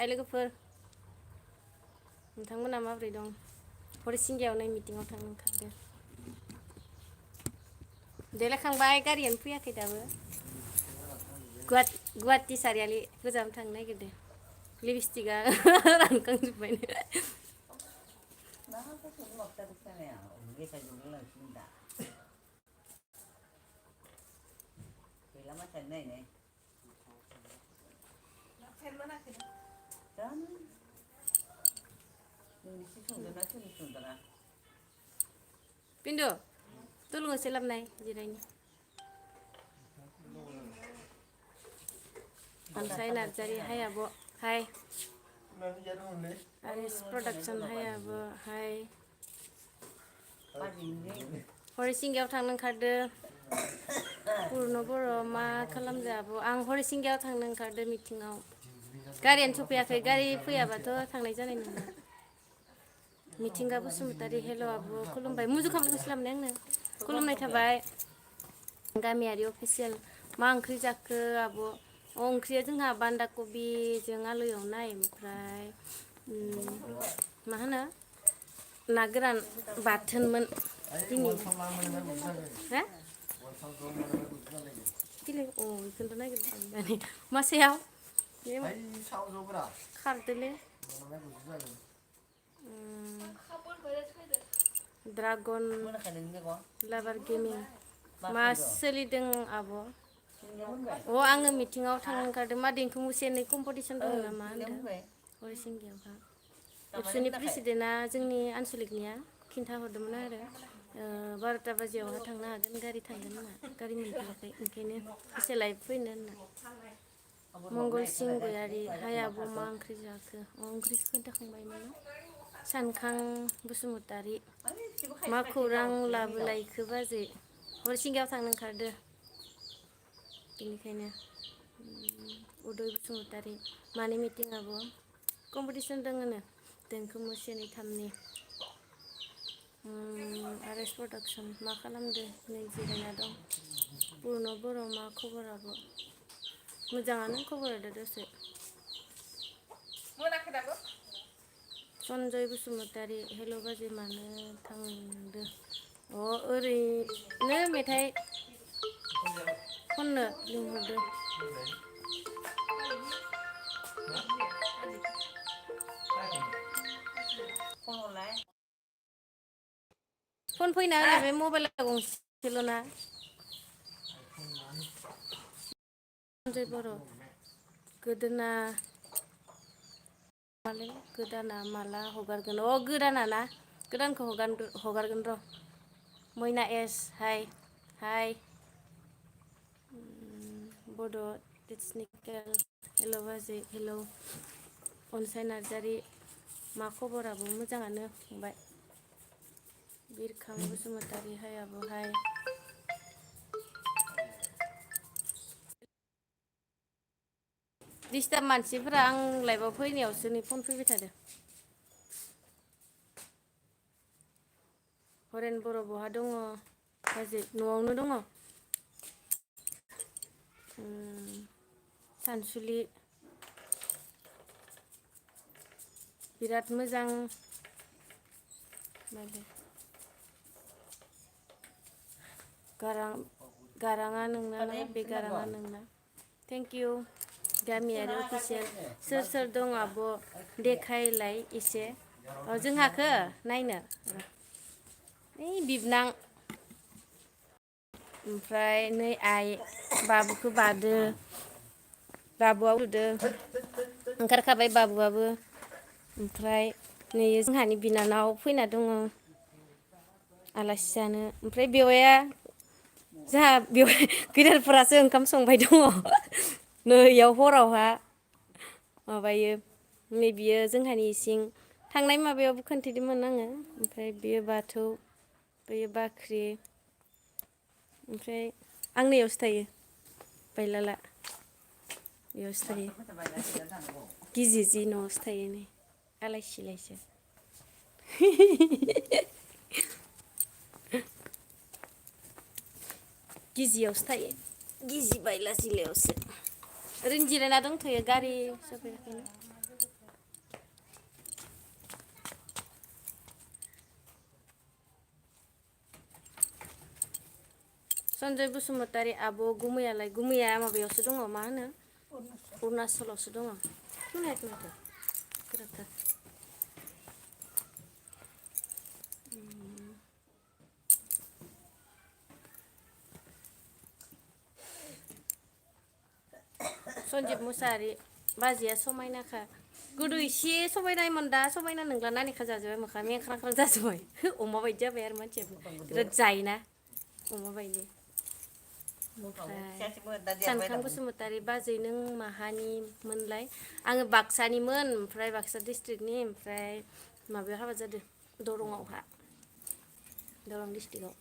हाय लोगोफोर नोंथांमोना माबोरै दं हरिसिंगायाव नै मिटिंआव थांनो ओंखारदों देलायखांबाय गारियानो फैयाखै दाबो गुवाहाटि सारियालि गोजानाव थांनो नागिरदों लिपस्टिकआ रानखांजोब्बायनो Pindu, tolong selam nai jirainya. Ansai Narjari, hai abo, hai. Aris Production, hai abo, hai. Horisingaयाव थांनो ओंखारदों पुर्न बर' मा खालामजाबो आं हरिसिंगायाव थांनो ओंखारदों मिटिंआव गारियानो सफैयाखै गारि फैयाबाथ' थांनाय जानाय नङा मिथिंगा बसुमतारी हेल' आब' खुलुमबाय मुजु खामलाखौ खालामनाय आंनो खुलुमनाय थाबाय गामियारि अफिसियेल मा ओंख्रि जाखो आब' ओंख्रिया जोंहा बान्दा कबिजों आलु एवनाय ओमफ्राय मा होनो ना गोरान बाथोनमोन दिनै हा किलो अ बेखौनोथ' नागिरदों दानि मासेयाव खारदोलै ड्रागन लाभार गेमिं मा सोलिदों आब' अ आङो मिटिंआव थांनो ओंखारदों मा देंखो मुसेनि कम्पिटिसन दङ नामा होनदों हरिसिंगायावहा एबसुनि प्रेसिडेन्टआ जोंनि आनसलिकनिया खिन्थाहरदोंमोन आरो 12टा बाजियावहा थांनो हागोन गारि थांगोन होनना गारि मोनफैयाखै ओंखायनो एसे लाइभ फैनो होनना मंगलसिं गयारि हाय आब' मा ओंख्रि जाखो ओंख्रिखौ खोन्थाखांबायमोन सानखां बसुमतारी मा खौरां लाबोलायखो बाजै हरिसिंगायाव थांनो ओंखारदो बेनिखायनो उदय बसुमतारी मानि मिटिंआबो कम्पिटिसन दङनो देंखो मोसानाय थामनि आरेस प्रडाक्सन मा खालामदो नै जिरायना दं पुर्न बर' मा खबराबो मोजाङानो खबरा दा दसे मोनाखै दाबो सनजय बसुमतारी हेल' बाजै मानो थांदो अ ओरैनो मेथाइ खननो लिंहरदो फन फैना होलाय बे मबाइला गंसेल'ना सनजय बर' गोदोना मालै गोदाना माला हगारगोन अ गोदाना ना गोदानखौ हगारगोन र' मैना एस हाय हाय बड' टेक्सनिकेल हेल' बाजै हेल' अनसाय नार्जारि मा खबराबो मोजाङानो फंबाय बिरखां बसुमतारी हाय आब' हाय दिस्टार्ब मानसिफोरा आं लाइभआव फैनायावसो नै फन फैबाय थादो हरेन बर' बहा दङ बाजै न'आवनो दङ सानसुलि बिराद मोजां गाराङा नोंना ना बे गाराङा नोंना थेंक इउ गामियारि अफिसियेल सोर सोर दं आब' देखायलाय एसे जोंहाखो नायनो ओइ बिबनां ओमफ्राय नै आइ बाबुखौ बादो बाबुआ उन्दुदो ओंखारखाबाय बाबुआबो ओमफ्राय नै जोंहानि बिनानाव फैना दङ आलासि जानो ओमफ्राय बेवाइया जोंहा बेवहाय गेदेरफोरासो ओंखाम संबाय दङ नैयाव हरावहा माबायो नै बियो जोंहानि इसिं थांनाय माबायावबो खोन्थिदोंमोन आङो ओमफ्राय बेयो बाथौ बेयो बाख्रि ओमफ्राय आं नैयावसो थायो बायलाला बेयावसो थायो गिजि जि न'आवसो थायो नै आलाय सिलायसो गिजियावसो थायो गिजि बायला जिलायावसो ओरैनो जिरायना दंथ'यो गारि सफैयाखैनो सन्जय बसुमतारी आब' गुमैयालाय गुमैया माबायावसो दङ मा होनो अरुणाचलावसो दङ खोनायाखै माथो गोराथार सन्जिब मुसाहारि बाजैया समायनाखा गोदो एसे समायनायमोन दा समायना नंला नानिखा जाजोब्बाय मोखाङा मेंख्रां ख्रां जाजोब्बाय अमा बायदि जाबाय आरो मानसियाबो बिराद जायोना अमा बायदि ओमफ्राय सानखां बसुमतारी बाजै नों माहानिमोनलाय आङो बाक्सानिमोन ओमफ्राय बाक्सा डिस्ट्रिक्टनि ओमफ्राय माबायाव हाबा जादों दरंआवहा दरं डिस्ट्रिक्टआव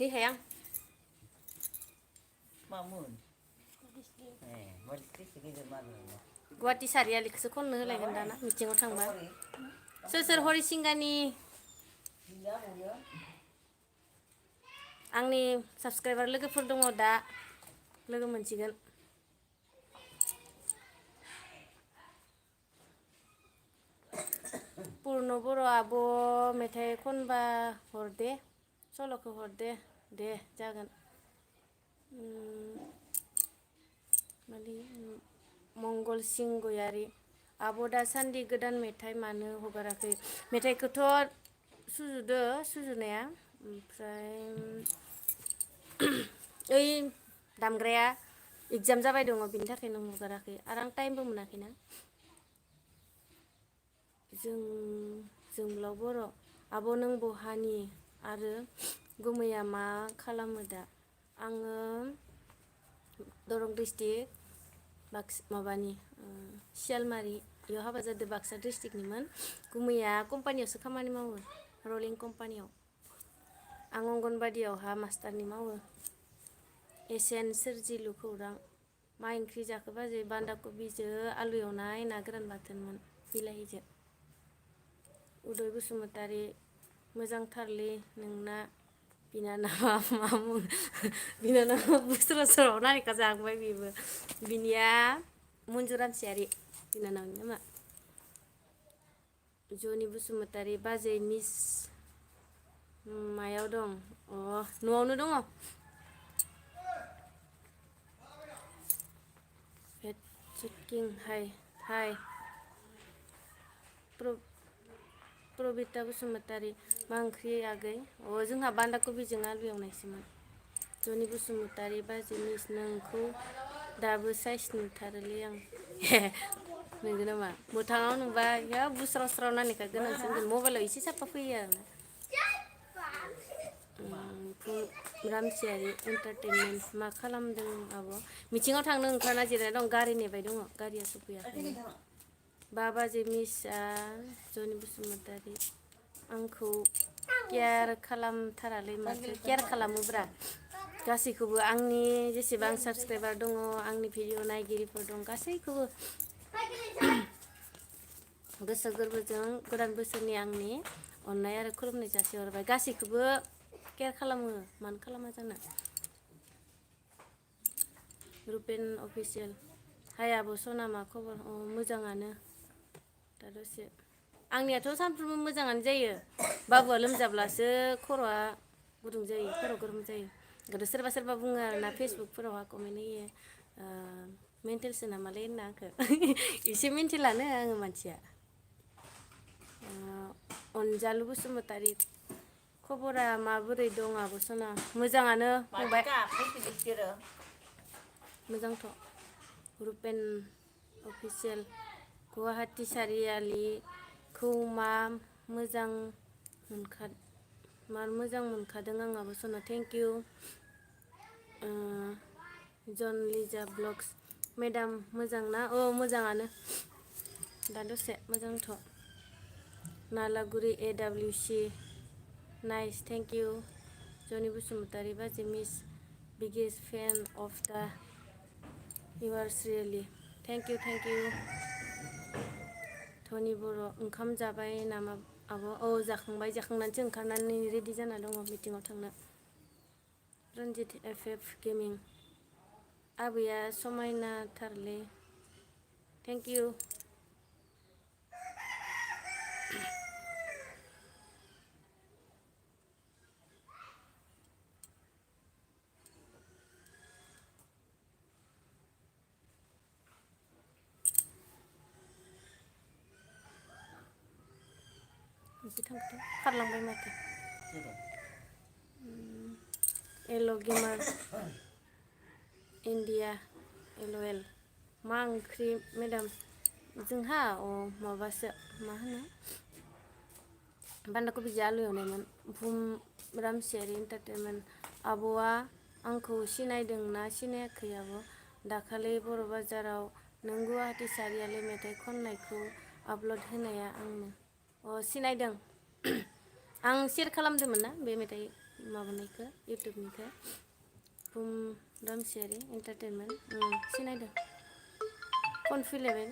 है हाया मामोन गुवाहाटि सारियालिखौसो खननो होलायगोन दाना मिटिङाव थांबा सोर सोर हरिसिंगानि आंनि साबसक्राइबार लोगोफोर दङ दा लोगो मोनसिगोन पुर्न बर' आब' मेथाइ खनबा हर दे सल'खौ हर दे जागोन मंगलसिं गयारि आब' दासान्दि गोदान मेथाइ मानो हगाराखै मेथाइखौथ' सुजुदो सुजुनाया ओमफ्राय ओइ दामग्राया एगजाम जाबाय दङ बिनि थाखायनो हगाराखै आरो आं टाइमबो मोनाखैना जोंलाव बर' आब' नों बहानि आरो गुमैया मा खालामो दा आङो दरं डिस्ट्रिक्ट माबानि सियालमारि बेयाव हाबा जादों बाक्सा डिस्ट्रिक्टनिमोन गुमैया कम्पानियावसो खामानि मावो रलिं कम्पानियाव आं अंगनबादियावहा मास्टारनि मावो एसेन सोरजिलु खौरां मा ओंख्रि जाखो बाजै बान्दा कबिजों आलु एवनाय ना गोरान बाथोनमोन बिलाहिजों उदय बसुमतारी मोजांथारलै नोंना बिनानावा मा मुं बिनानावा बोसोराव नारिखा जाहांबाय बेबो बिनिया मन्जु रामसियारि बिनानावनि नामा जनि बसुमतारी बाजै मिस मायाव दं न'आवनो दङ भेटकिं हाय प्रबिता बसुमतारी मा ओंख्रि आगै जोंहा बान्दा कबिजों आलु एवनायसोमोन जनि बसुमतारी बाजै मिस नोंखौ दाबो साइज नुथारोलै आं नंगौ नामा मोथाङाव नुबा या बुस्राव स्राव नायनायखा गोनांसिन मबाइलाव एसे साफा फैयो आरोना रामसियारि एन्टारटेनमेन्ट मा खालामदों आब' मिथिङाव थांनो ओंखारना जिरायना दं गारि नेबाय दङ गारिया सफैयाखै बा बाजै मिसआ जनि बसुमतारी आंखौ केयार खालामथारालै माथो केयार खालामोब्रा गासैखौबो आंनि जेसेबां साबसक्राइबार दङ आंनि भिडिअ नायगिरिफोर दं गासैखौबो गोसो गोरबोजों गोदान बोसोरनि आंनि अननाय आरो खुलुमनाय जासिहरबाय गासैखौबो केयार खालामो मानो खालामा जानो रुपेन अफिसियेल हाय आब' सना मा खबर मोजाङानो दा दसे आंनियाथ' सानफ्रोमबो मोजाङानो जायो बाबुआ लोमजाब्लासो खर'आ गुदुं जायो खर' गरम जायो गोदो सोरबा सोरबा बुङो आरोना फेसबुकफोरावहा कमेन्ट होयो मेन्टेलसो नामालै होनना आंखौ एसे मेन्टेलानो आङो मानसिया अनजालु बसुमतारी खबरा माबोरै दं आब' सना मोजाङानो फंबाय मोजांथ' रुपेन अफिसियेल गुवाहाटि सारियालिखौ मार मोजां मोनखादों आं आब' सना थेंक इउ जन लिजा ब्लग्स मेडाम मोजां ना मोजाङानो दा दसे मोजांथ' नालागुरि AWC नाइस थेंक इउ जनि बसुमतारी बाजै miss biggest fan of the इउआर्स really thank you धनि बर' ओंखाम जाबाय नामा आब' जाखांबाय जाखांनानैसो ओंखारनानै रेडि जाना दङ मिटिङाव थांनो रन्जित FF गेमिं आबैया समायनाथारलै थेंक इउ बबे थांखोथाय खारलांबाय माथो एल' गेमार इन्डिया LOL मा ओंख्रि मेडाम जोंहा माबासो मा होनो बान्दा कबिजों आलु एवनायमोन बुहुम रामसियारि एन्टारटेनमेन्ट आब'आ आंखौ सिनायदोंना सिनायाखै आब' दाखालि बर' बाजाराव नों गुवाहाटि सारियालि मेथाइ खननायखौ आपल'ड होनाया आंनो सिनायदों आं शेयार खालामदोंमोन ना बे मेथाइ माबानायखौ इउटुबनिखौ बुहुम रामसियारि एन्टारटेनमेन्ट सिनायदों फन फैलायबाय